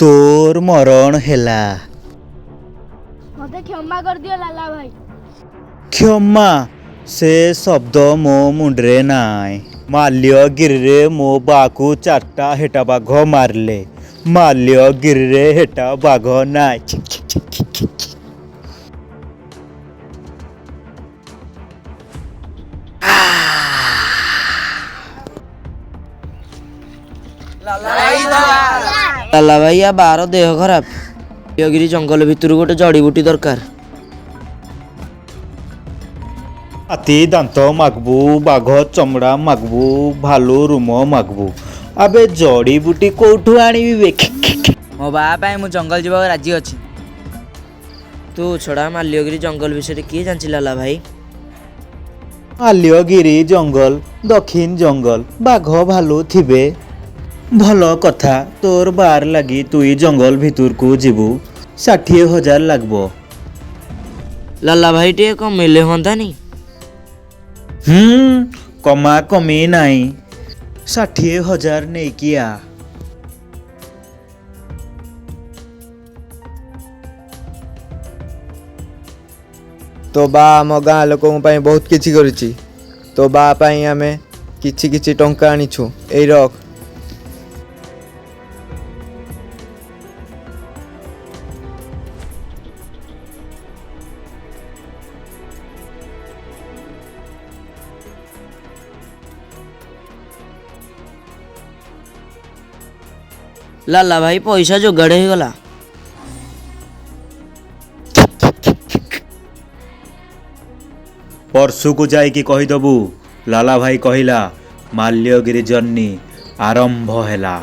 ତୋର ମରଣ ହେଲା। ମତେ କ୍ଷମା କରିଦିଅ ଲାଲା ଭାଇ। କ୍ଷମା ସେ ଶବ୍ଦ ମୋ ମୁଣ୍ଡରେ ନାଇଁ। ମାଲ୍ୟଗିରିରେ ମୋ ବାକୁ ଚାରିଟା ହେଟା ବାଘ ମାରିଲେ। ମାଲ୍ୟଗିରିରେ ହେଟା ବାଘ ନାଇଁ। ଲାଲା ଭାଇ, ୟା ବାର ଦେହ ଖରାପ। ମାଲ୍ୟଗିରି ଜଙ୍ଗଲ ଭିତରୁ ଗୋଟେ ଜଡ଼ିବୁଟି ଦରକାର। ହାତୀ ଦାନ୍ତ ମାଗବୁ, ବାଘ ଚମଡ଼ା ମାଗବୁ, ଭାଲୁ ରୁମ ମାଗବୁ, ଆବେ ଜଡ଼ିବୁଟି କୋଉଠୁ ଆଣିବି ବେ? ମୋ ବା ପାଇଁ ମୁଁ ଜଙ୍ଗଲ ଯିବାକୁ ରାଜି ଅଛି। ତୁ ଛଡ଼ା ମାଲ୍ୟଗିରି ଜଙ୍ଗଲ ବିଷୟରେ କିଏ ଜାଣିଛି ଲାଲା ଭାଇ? ମାଲ୍ୟଗିରି ଜଙ୍ଗଲ ଦକ୍ଷିଣ ଜଙ୍ଗଲ, ବାଘ ଭାଲୁ ଥିବେ। ଭଲ କଥା, ତୋର ବାର ଲାଗି ତୁଇ ଜଙ୍ଗଲ ଭିତରକୁ ଯିବୁ, 60,000 ଲାଗବ। ଲାଲା ଭାଇ, ଟିକେ କମେଇଲେ ହୁଅନ୍ତାନି? ହୁଁ, କମା କମି ନାହିଁ, 60,000 ନେଇକି ଆ। ତୋ ବା ଆମ ଗାଁ ଲୋକଙ୍କ ପାଇଁ ବହୁତ କିଛି କରିଛି। ତୋ ବା ପାଇଁ ଆମେ କିଛି କିଛି ଟଙ୍କା ଆଣିଛୁ, ଏଇ ରଖ। ଲାଲା ଭାଇ, ପଇସା ଯୋଗାଡ଼ ହେଇଗଲା। ପରଶୁକୁ ଯାଇକି କହିଦବୁ ଲାଲା ଭାଇ କହିଲା ମାଲ୍ୟଗିରି ଜର୍ଣ୍ଣି ଆରମ୍ଭ ହେଲା।